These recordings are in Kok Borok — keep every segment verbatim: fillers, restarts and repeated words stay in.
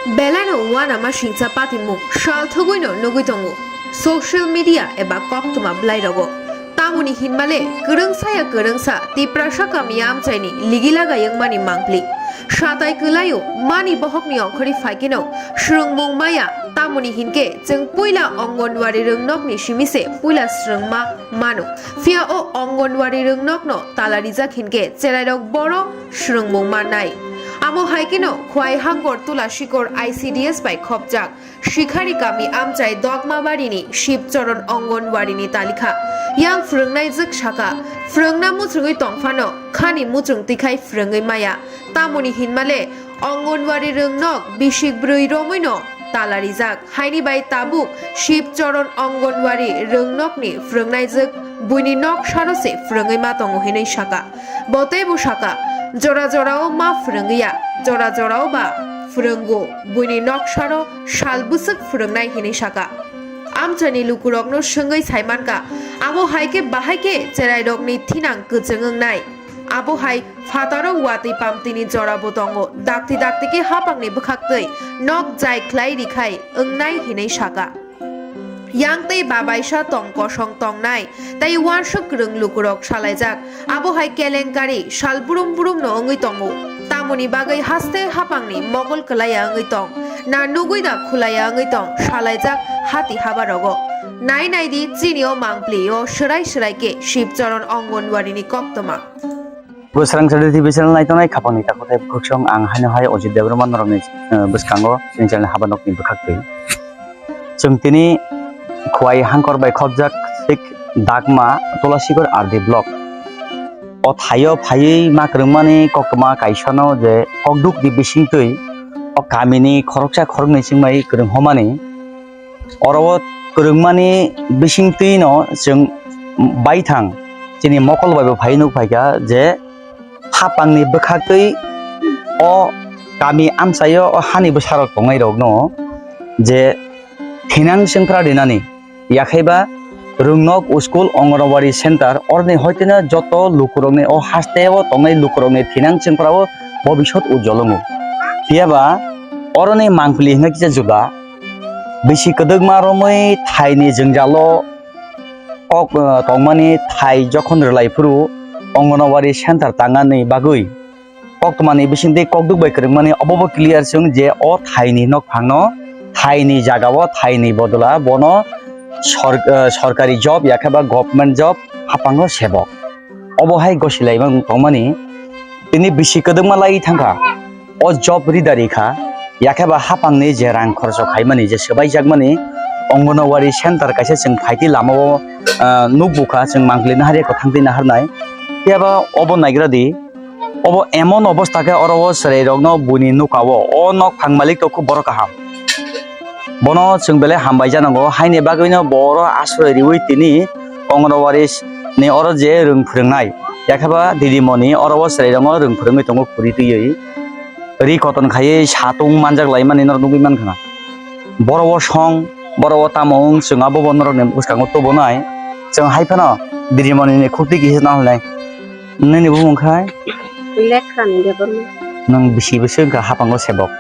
Belaino uanama singcha patimung salthogwino nugwi tongo social media eba koktwma bwlairogo. Tamoni hinmale kwrwngsa ya kwrwngsa Tiprasa kami amchaini ligilagai wngmani mangpli. Satai kwlaio mani bohokni ongkhorwi phaikeno swrwngmung maya, tamoni hinkhe chwng puila Anganwadi rwngnokni simi se puila swrwngma mano. Phiya o Anganwadi rwngnokno tala rijak hinkhe cherairok bono swrwngmung mannai. Amo hai kheno Khwai Hangkor Tulashikor I C D S bai khopjak Shikhari kami amchai Dogmabarini Shibcharan Anganwadini talikha. Yang phwrwngnaijwk sakha, phwrwngna muchungwi tongphano khani muchung twikhai phwrwngwi maya. Tamoni hinmale Anganwadi rwngnok bisik bwrwi romwino tala rijak. Haini bai tabuk Shibcharan Anganwadi rwngnokni phwrwngnaijwk buini nok saro se phwrwngwi ma tongo hinwi sakha. Bo teibo sakha, jora jorao ma phwrwngwi ya, jora jorao ba phwrwngo, buini nok saro sal bwswk phwrwngnai hinwi sakha. Amchaini lukurokno swngwi saimankha, abo hai khe bahai khe cherairokni thinang kwchwng wngnai. Abo hai phataro watwi pamtwini jorabo tongo, dakti dakti khe hapangni bwkhaktwi nok jai khlai rikhai wngnai hinwi sakha. Yang tei babaisa tong kosong tongnai tei uansuk kwrwng lukurok salaijak. Abo hai kelenkari sal burum burumno wngwi tongo. Tamoni bagwi haste hapangni mokol kwlaiya wngwi tong, na nugwi da khulaiya wngwi tong salaijak hati habarogo. Nai nai di chini o mangpli o swrai swrai khe Shibcharan Anganwadini koktwma. Bwswrang Channel T V channel naitongnai khapangni takhuk tei bwkhwksong ang haino hai Ojit Debbarma norokni, eh, bwskango chini channel habanokni bwkhaktwi. Chwng tini Khwai Hangkor bai khopjak thik Dagma Tulasikor R D block. O thaio phaiwi ma kwrwngmani koktwma kaisano je kokdukni bisingtwi o kamini khoroksa khoroknwi chwngbai kwrwng homani. Oro o kwrwngmani bisingtwino chwng baithang chini mokol bai bo phai nuk phaikha je hapangni bwkhaktwi o kami amchaio o hani bwsarok tongnairokno je thinang chwngphra rinani, yakhaiba rwngnok, school, Anganwadi center, oroni hoiteno joto lukurokni o hasteo tongnai lukurokni thinang chwngphrao bobisot ujol wngo. Phiyaba oroni mangpili hwnkhe kisa juda, bisi kwdwkma romwi thaini jwngjalo kok, eh, tongmani thai jokhon rwlai phuru Anganwadi center tangani bagwi koktwmani bisingtwi kokduk bai kwrwngmani obo bo clear se wng je o thaini nokphangno thaini jagao thaini bodola bono sor-, eh, sorkari job yakheba government job haphango sebok. Obo hai gosilaima wng tongmani tini bisi kwdwkma lai thangkha. O job rida rikha, yakheba hapangni je rang khorcho khaimani, je swbaijakmani, Anganwadi center kaisa chwng phaitwi lamao, ah, nukbukha, chwng mangpili naharya kwthangtwi naharnai. Phiyaba obo naigra di, obo emon obostha khe oro o chwrairokno buini nukao, o nokphang malik to khub borok kaham. Bono chwng belai hambai janango, haini bagwino bo oro asroi riwi tini Anganwadi ni oro je rwng phwrwngnai, yakheba didimoni oro o chwrairokno rwng phwrwngwi tongo khuri twiwi. Ri koton khaiwi satung manjak laimani norok nugwi mankha na. Borok o song, borok o tamo wng chwng abo bo norokni bwskango tubunai. Chwng hai phano didimoni ni khukti kisa nang hwnlai. Nini bumung khai? Lekha ni Debbarma. Nwng bisi bwswk wngkha haphango sebok?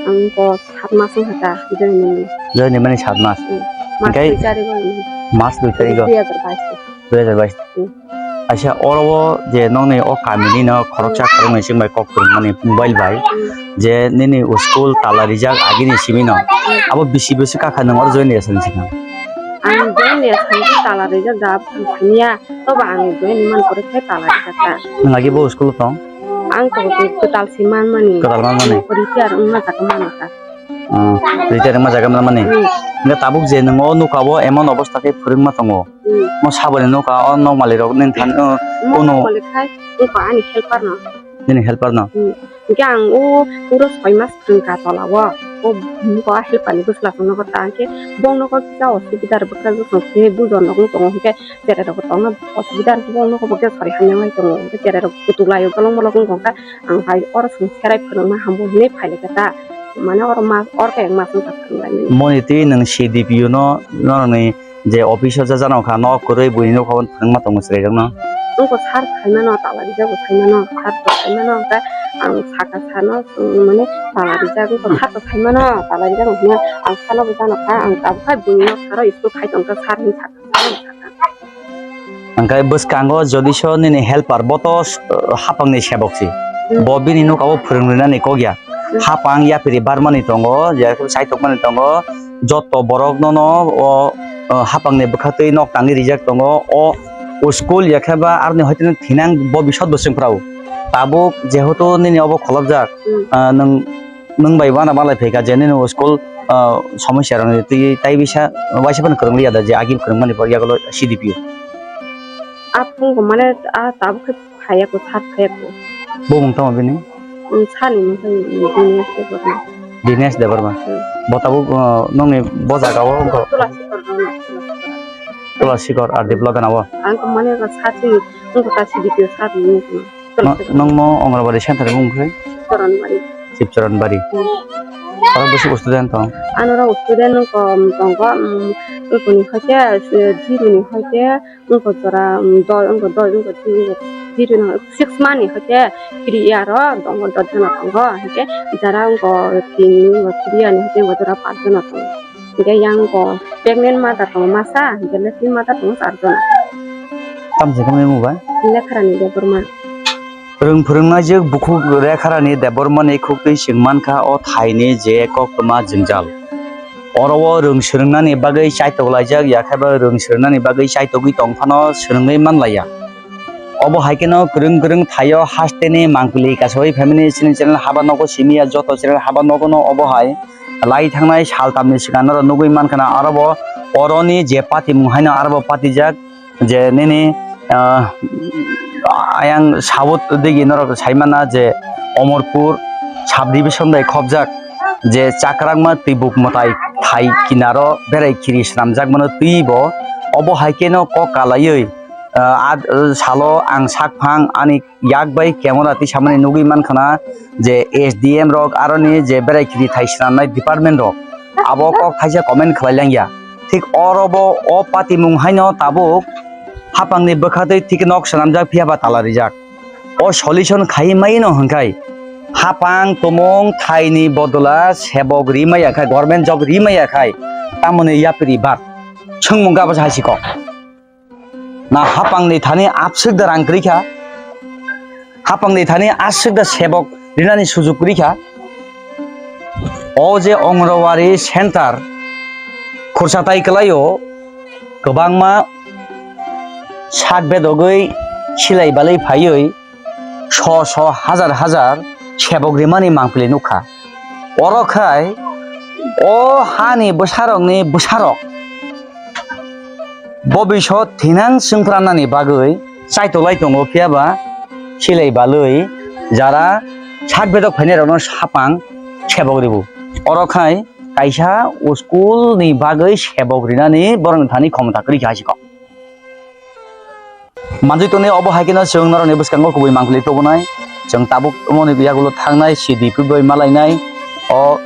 Ang ko sat mas wngkha ta join ni. Join ni mani sat mas. Hmm. Mas Hingkai dui tarik o ni. Mas dui tarik o? Dui hajar bais. Dui hajar bais. Hmm. Aisa oro o je nokni o kami ni no khoroksa khoroknwi chwng bai kok kwrwngmani mobile bai Hmm. je nini school tala rijak agini simi no Hmm. abo bisi bwswk kakha nwng oro join ya sani sikha. Ang join ya sani tala rijak da simiya. Toba ang join man pore khe tala rijak ta. Nwng agi bo school tong? Ang to kwtal si man mani. Kwtal man mani. Pori khe ar wngma jaga mano ta. Ah, retire wngma jaga mano mani. Hmm. Hingke tabuk je nwng o nukha o emon obostha khe phwrwngma tongo. Hmm. Mo saboni nukha o nokmali rok nini thani, o, Mo kono nokmali khai wngkha ani helper no. Nini helper no? Hmm. Hingke ang o puro soi mas wngkha tola o. O, o helper ni bwsla song nogo ta hingke bong nogo kisa osubida rok bwkha bwsong se bujo nogong tongo hingke cherai rok tongna osubida rok bong nogo bo khe sari hamya wng tongo hingke cherai rok kutuk lai o bolong bolong wng tongkha. Ang hai oro chwng serai phwrwngma hambo hinwi phailai kha ta. Mane oro mas, oro khe ang mas wngkha phwrwnglaimani. Moni twi nwng C D P O no, norokni je office o cha jana kha, nok kwrwi buini nokha phwrwngma tongo chwrairokno. Wngkha sir phaimano, tala rijak bo phaimano, sir bo phaimano, hwnkhe ang saka sano, mane tala rijak, wngkha sir bo phaimano, tala rijak, hwnkhe ang sano bo jano kha, ang tabukha buino saro school phai tongkha sir hinwi saka, sir hinwi saka. Hwnkhe bwskango Jodiso nini helper, bo to, uh, hapangni sebok si. Hmm. Bo bini nokao phwrwng rinani kok ya. Hmm. Hapang yapri barmani tongo, je khe chaitokmani tongo. Joto borok nono o, o, hapangni bwkha twi nok tangwi rijak tongo. O, o school ya khe ba aroni hoiteno thinang bo bisot bo swng phrao. Tabuk jehetu nini obo kholopjak, Hmm. ah, nwng, nwng bai uana malai phaikha je nini o school, ah, somosya rokni twi tai bisa, waisa phano kwrwng liya da je agi kwrwngmani pore yagulo C D P O. A phungo mane a tabuk khe phaiya ko, sat phaiya ko. Bo mung tamo bini? Sani mung khai Dinesh Debbarma. Dinesh Debbarma. Hmm. Bo tabuk, uh, nongni bo jaga o wngkha? Tula Sikor, hmm, Tula Sikor. Tula Sikor, R D block gana o? Ang ko mane ko sati, ang ko ta C D P O sat ni ko. Tula Sikor. Nong mo Anganwadi center mung khai? Chipcharanbari. Chipcharanbari. Hmm. Oro bwswk student tong? Ano ro student nung ko tongo, um, ko ni hoite, zero ni hoite, Wngkha jora, um, dol, wngkha dol, wngkha twi, wngkha twi rwno six mani hwnkhe three year o tongo, dot jona tongo, hwnkhe jara wngkha tini, wngkha three year ni hwnkhe wngkha jora paanch jona tongo. Hwnkhe yang wngkha pregnant mother tongo masa, hwnkhe lepin mother tongo char jona. Tamoni mung bai? Lekharani Debbarma. Rwng phwrwngnaijwk bukhuk Rekharani Debbarmani khuktwi chwng mankha o thaini je koktwma jwngjal. Oro o rwng swrwngnani bagwi chaitoklaijak, ya khe ba rwng swrwngnani bagwi chaitogwi tong phano swrwngwi manlaiya. Obo hai kheno kwrwng kwrwng thaio hasteni mangpili kasawi phaimani chini channel haba nogo simiya joto channel haba nogono obo hai lai thangnai saltamni swkang norok nugwi mankha na aro bo oroni je patimung haino aro bo patijak. Je nini, ah, ayang south digi norok saimana je Omorpur sub division bai khobjak je Chakrakma Twibuk mwtai thai kinaro berai khiri swnamjak mano twi bo. Obo hai kheno kok kalaiwi, ah, ad-, salo ang sakphang ani yak bai camera tisamani nugwi mankha na je S D M rok aroni je berai khiri thai swnamnai department rok abo kok thaisa comment khlai langya. Thik oro bo o patimung haino tabuk hapangni bwkha twi thik nok swnamjak phiya ba tala rijak. O solution khai maino hwnkhai hapang tumung thaini bodola sebok ri maya khai, government job ri maya khai tamoni yapri bar swngmung gabas hai si kok. Na hapangni thani aswk da rang kwrwi kha, hapangni thani aswk da sebok rinani sujuk kwrwi kha. O je Anganwadi center khorsa tai kwlaio, kwbangma sak bedogwi silai balai phaiwi so so hajar hajar sebok rimani mangpili nukha. Oro khai o hani bwsarokni bwsarok bobisot thinang swngphrannani bagwi chaitolai tongo, phiya ba silai balwi jara sak bedok phainairokno sapang sebok ribu. Oro khai kaisa school ni bagwi sebok rinani borokni thani khomota kwrwi kha hai si kok. Manjui tonwi obo hai kheno chwng norokni bwskango kubui mangpili tubunai. Chwng tabuk omoni yagulo thangnai C D P bai malainai. O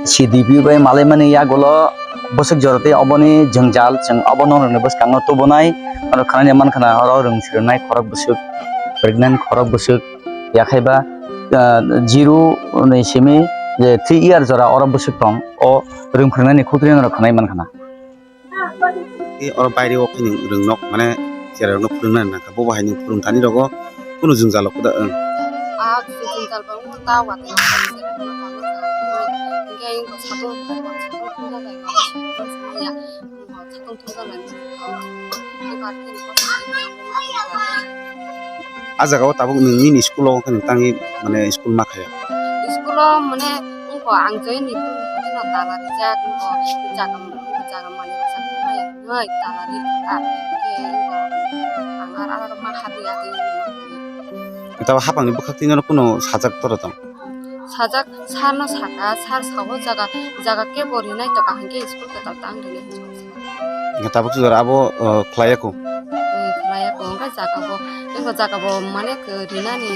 C D P bai malaimani yagulo bwswk jorotwi oboni jwngjal chwng obo norokni bwskango tubunai. Norok khwnani mankha na oro rwng swrwngnai khorok bwswk, pregnant khorok bwswk, yakhaiba, ah, zero ni simi je three year jora oro bwswk tong. O rwng phwrwngnani khuktwi norok khwnai mankha na. E oro baire o khe nwng rwng nok mane cherai rok no phwrwng nani nangkha, bo bo hai nwng phwrwng thani rogo kunu jwngjal rok da wng. A jwngjal bo wng ta watwi rok hwnkhe wng satung satung thung jaga satung thung jaga. Ah jaga o tabuk nwng nini school o khe nwng tangwi mane school ma khaya? School o mane wngkha ang join ni phuru no tala rijak wngkha jaga jaga mani rwchapmani maya hinwi tala rijak khe wngkha ang ar ar ma habwi atwi. Tabuk hapang ni bwkhak twi no kuno sajak toro tong? Sajak sir no saka, sir sao jaga jaga kebo rinai to kaham khe school kwtal ta ang rinai hinwi. Hwnkhe tabuk sujaro abo, o, khlaiya kho? Khlaiya kho, hwnkhe jaga bo, tei bo jaga bo mane khe rinani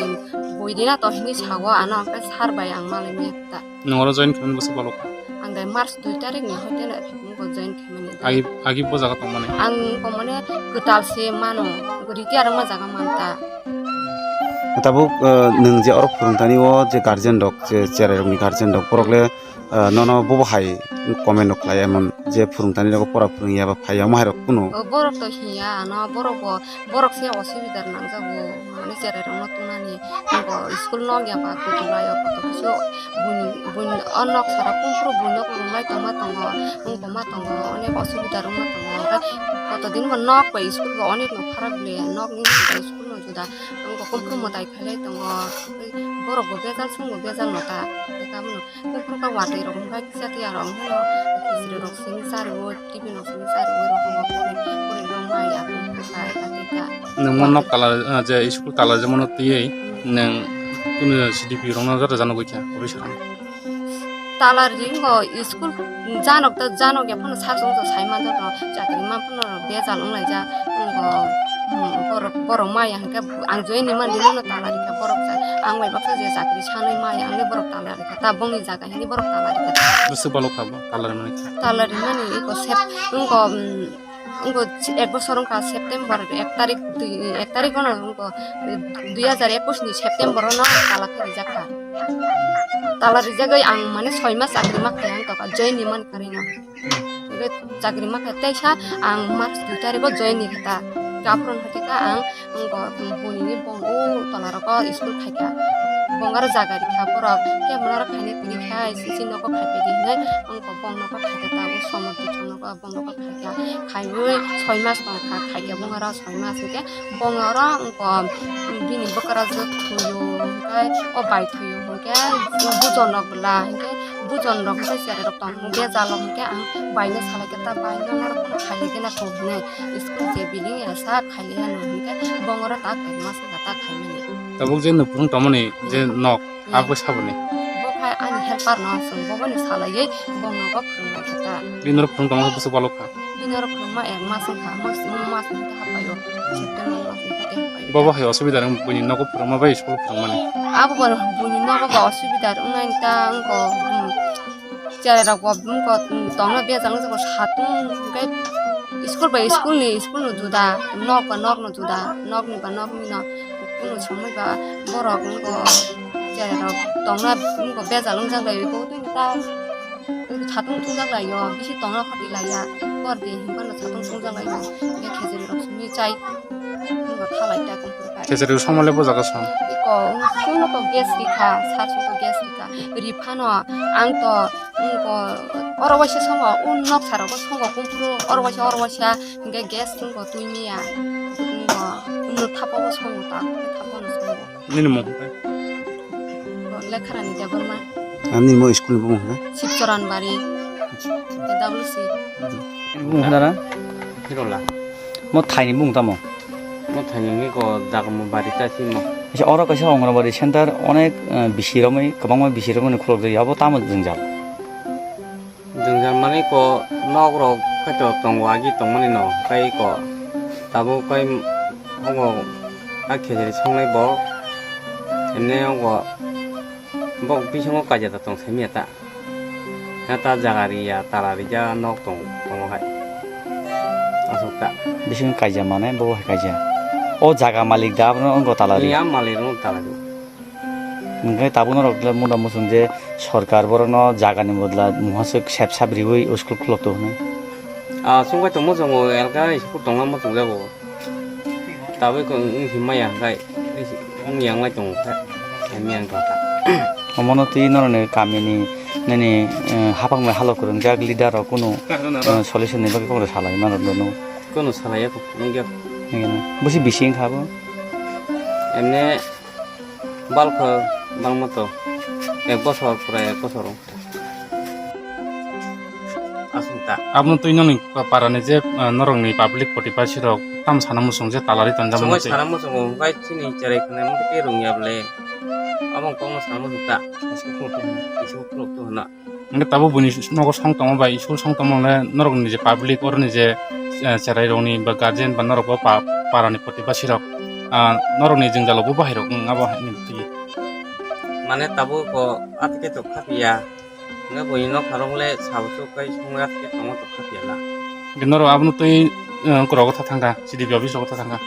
bo Widina to hini sago ano, ang khe sir bai ang malai maya ta. Nwng oro join khaimani bwswk balok? Ang dai March dui tarik ni hotel o join khaimani. Agi, agi bo jaga tongmani? Ang komone kwtal se mano, retire wngma jaga man ta. Tabuk, eh, nwng je oro phwrwngtani o je guardian rok, je cherai rokni guardian rok, borok le, eh, nono bobo hai comment rok khlai, emon je phwrwngtani rok pora phwrwngya ba phaiya, omo hai rok kunu? O, borok to hiya ano, borok bo, borok se osubidar nangjago, mane cherai rokno tunani, bo school nok ya ba kutung lai o, koto kisu buini, buini o nok sara kumphuru buino kwrwng lai tongma tongo, wng tongma tongo, onek osubidar wngma tongo, hwnkhe koto din bo nok bai school bo onek no pharak le, nok ni juda school no juda, wng bo kumphuru mwtai khailai tongo, borok bo bejal, chwng bo bejal no ta, hwnkhe abono. Kuphur ka watwi rok wngkha kisa tiya rok wngkha no, khichiri rok simi chari o, tiffin rok simi chari o, rok wngkha pori, pori rok mai ya, kuphur ka, ka, ka, ka. Nwng mo nok tala, ah, je school tala je mono twiwi, nwng kunu C D P rok no joto jano gwi kha, officer rok. Tala ri wngkha school janok ta janok ya phano sar song sai man joto chakri ma phano bejal wng lai ja wngkha, hmm, borok, borok mai ya hwnkhe ang join ni man di no tala ri kha borok ja, ang bai baksa je chakri sanwi mai ya, ang le borok tala ri kha. Ta bongni jaga hini borok tala rikha. Bwswk balok kha bo tala rimani? Tala rimani eko sep-, wngko, mm, wngko ek bosor wngkha September ek tarik dui, ek tarik ono wngko, dui hajar ekus ni September ono tala khe rijak kha. Tala rijagwi ang mane soi mas chakri ma khlai ang tongkha, join ni man karino. Ebe chakri ma khe teisa ang March dui tarik o join ni kha ta. Gapron hati kha ang Wngkha, buini bong o tola rogo school khaikha. Bong aro jaga rikha borok, khe mwnaro khaina kwrwi kha, sisi nogo khaipai di hinwi wngkha, bong nogo khaikha, tabuk somor di chwng nogo bong nogo khaikha. Khaiwi soi mas tongkha, khaikha bong aro soi mas hinkhe bong oro wngkha, bini bwkrajwk thwio hinkhe o bai thwio hinkhe bujon rok bwla hinkhe bujon rok hinkhe cherai rok tongmani bejalo hinkhe ang baino salai khe ta bai nang oro phano khailai khe na kok hinwi school je building ya sa khailai ya nang hinkhe bong oro ta khaima saka ta khaimani. Tabuk je nukhung tongmani je nok, hmm, abo saboni? Bo khai ani helper no aswk, bo boni salaiwi bong nogo phwrwng lai khe ta. Bini oro phwrwng tongma bwswk balok kha? Bini oro phwrwngma ek mas wngkha, mas, mas wngkha hapai o, September mas wngkha tei hapai o. Bobo hai osubida rwng buini nogo phwrwngma bai school phwrwngmani? Abo bo buini nogo bo osubida wngnai ta wngkha, hmm, cherai rok bo wngkha, hmm, tongna bejak wngkha satung hwnkhe school bai school ni, school no juda, nok ba nok no juda, nok ni ba nok ni no, kuno somoi ba borok wngkha cherai rok tongna wngkha bejak wngjak bai bo twi ta. Satung tungjak lai o, bisi tongna khoti lai ya. Por di hinba no satung tungjak lai o. Hingke khejeri rok simi chai. Hinba thalai ta kung kung kai. Khejeri rok songma le bo jaga song. Iko, kuno to gas rikha, sar song to gas rikha. Riphano ang to, iko, oro waisa songo, un nok saro bo songo kumpuru, oro waisa, oro waisa, hingke gas songo tui miya. Iko, uno thapa bo songo ta, thapa no songo. Nini mung hwnkhe? Lekharani Debbarma. Ani mo school ni bumung hwnkhe? Sibchoran Bari. A W C. Nini bumung hwnkhe dara? Hirola. Mo thaini bumung tamo? Mo thaini ni ko jaga mo bari ta simo. Acha, oro kaisa Anganwadi center onek, eh, bisi romwi, kwbangma bisi romwi khulok jai, abo tamo jwngjal? Jwngjal mani ko nok rok kaitor tongo agi tongmani no, tei ko tabuk kai obo a khejeri songnai bo, emne obo bok bisingo kaijata tong saimya ta, na ta jaga riya tala rija nok tong tongo hai aswk ta. Bisingo kaija mane bo hai kaija, o jaga malik da abono wngkha tala ri. Iya malik rok tala ri. Hingke tabuk norok le munda muchung je sorkar borokno jagani bodla muhaswk sep sap riwi school khulok to hwnwi. Ah, chwngbai tongmo chwngbo elka school tongna muchung jago. Tabuk wng himma ya hwnkhe wng yang lai tongo khe, himma yang tongkha. Omono twi norokni kamini nini, eh, hapang bai halok kwrwngjak leader rok kunu, eh, solution ni bagwi kokno salai mano nono. Kunu salai ya kok, nung ya. Nini, busi bisi wngkha bo. Emne Balkho bangma to ek bosor pura ek bosor wng. Aswk ta. Abono twi noni pa-, parani je, ah, norokni public protibasi rok tam sana muchung je talari tonjak mano twi. Sana muchungo, bai chini cherai khna mungke rungya ble. Abong kongno sana muchung ta. Isu khulok to hwnna. Hingke tabuk buini nogo song tongma bai, school song tongma le norokni je public, oroni je, eh, cherai rokni ba guardian ba norok bo pa-, parani protibasi rok, ah, norokni jwngjalo bo bahai rok wng abo hai ni twi. Mane tabuk bo atike to khapiya. Hingke bo ino kharok le sabo chuk kai songwi atike tongo to khapiya la. Hingke norok abono twi, eh, korogo tha thangkha, C D P office rogo tha thangkha.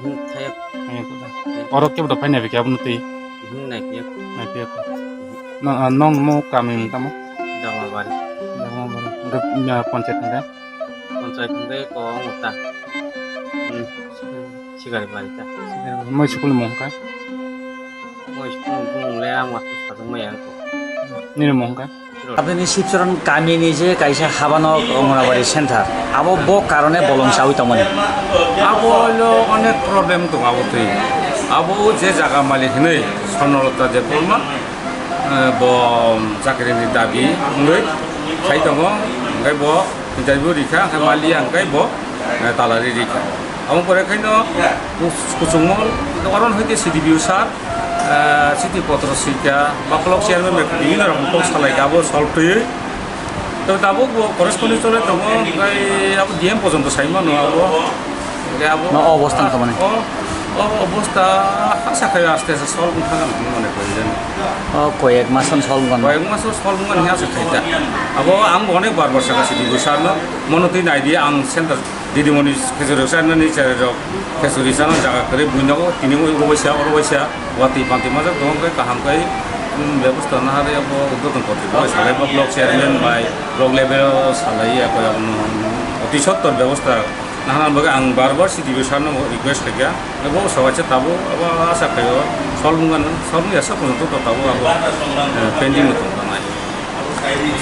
Mhm, thaya. Thaya kuda. Thaya. Oro kebo to phai nai bikhe abono twi. Mhm, nai phiya. Nai phiya. No, ah, nong mo kami tamo? Jagmabari. Jagmabari. Hingke, ah, panchayat hingke? Panchayat hingke ko ongta. Hmm. Sikari bari ta. Sikari bari. Moi school ni mung kha? Moi school ni mung le ang wato sajak maya ko. Nini mung kha? Aboni Sibcharan kamini je kaisa habanok Ongonabari center, abo bo karone bolong chawi tongmani. Abo lo onek problem tong abo twi. Abo je jaga malik hinwi Swarnalata Debbarma, eh, bo chakrini dabi wngwi khai tongo, hingke bo interview rikha, hingke maliya hingke bo, eh, talari rikha. Abo pore khaino kus-, kuchungmo oron hoite C D P O sir, eh, chiti potro sika, ba block chairman bai bibhinno rokom kok salaikha, abo solve twiwi. Tei tabuk bo correspondence chole tongo, hingke abo D M porjonto sai mano abo. Hingke abo No, obostha wngkha mani. O, o obostha hasa khai aste aste solve wngkha mani mone koi jani. O, koyek masan solve wngkha. Koyek maso solve wngkha hasa khai ta. Abo ang bo onek bar bar saka sidi bo sarno, mono twi nai di ang center Didimoni khejuri sanani cherai rok khejuri sana jaga kwrwi buino tini ui uro waisa oro waisa watwi pantwi majak tongo khe kaham khe, um, bebosta naharwi abo udboton kotrwi bai salai ba block chairman bai block level o salai ya koi abono oti sottor bebosta nahana bagwi ang bar bar C D P O sir no request khaikha, abo sawacha tabuk abo asa khaio solve wngmano, solve wngya sa pojonto tabuk abo, eh, pending no tongkha nai.